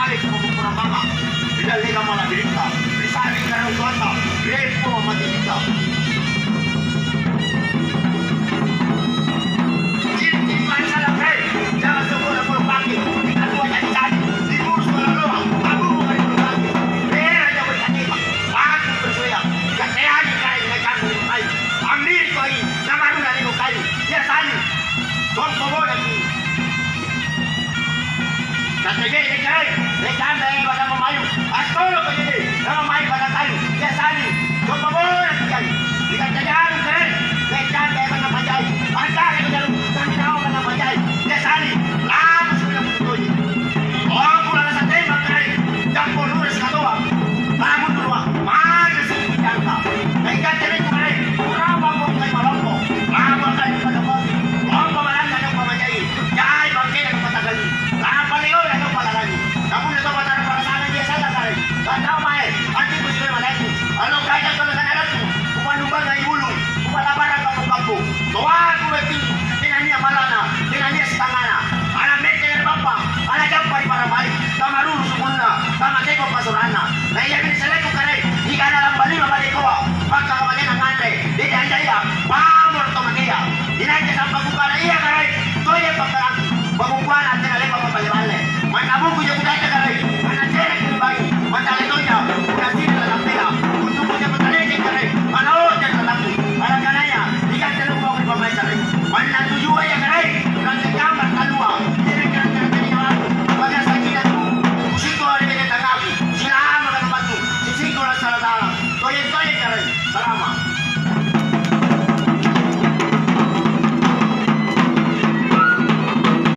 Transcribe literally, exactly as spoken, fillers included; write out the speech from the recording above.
Ri dallekamma la'biritta, ri sa'ring karaeng toatta, ri Puang Majelisika. Cicci' massala', hei, jangang sombong polo pake, ri tatua jadi-jadi, ri muru suara loa, abu bukan ri polo pake, bera jago ri katema, baku persoya, kateani kaeng naikamu ri kai, ambiri koi, namaruna ri kai, ia tani, sompo bodaki. Katege'e kai, ri kanda ero' agama mayu, attolo katege'e, agama mayu.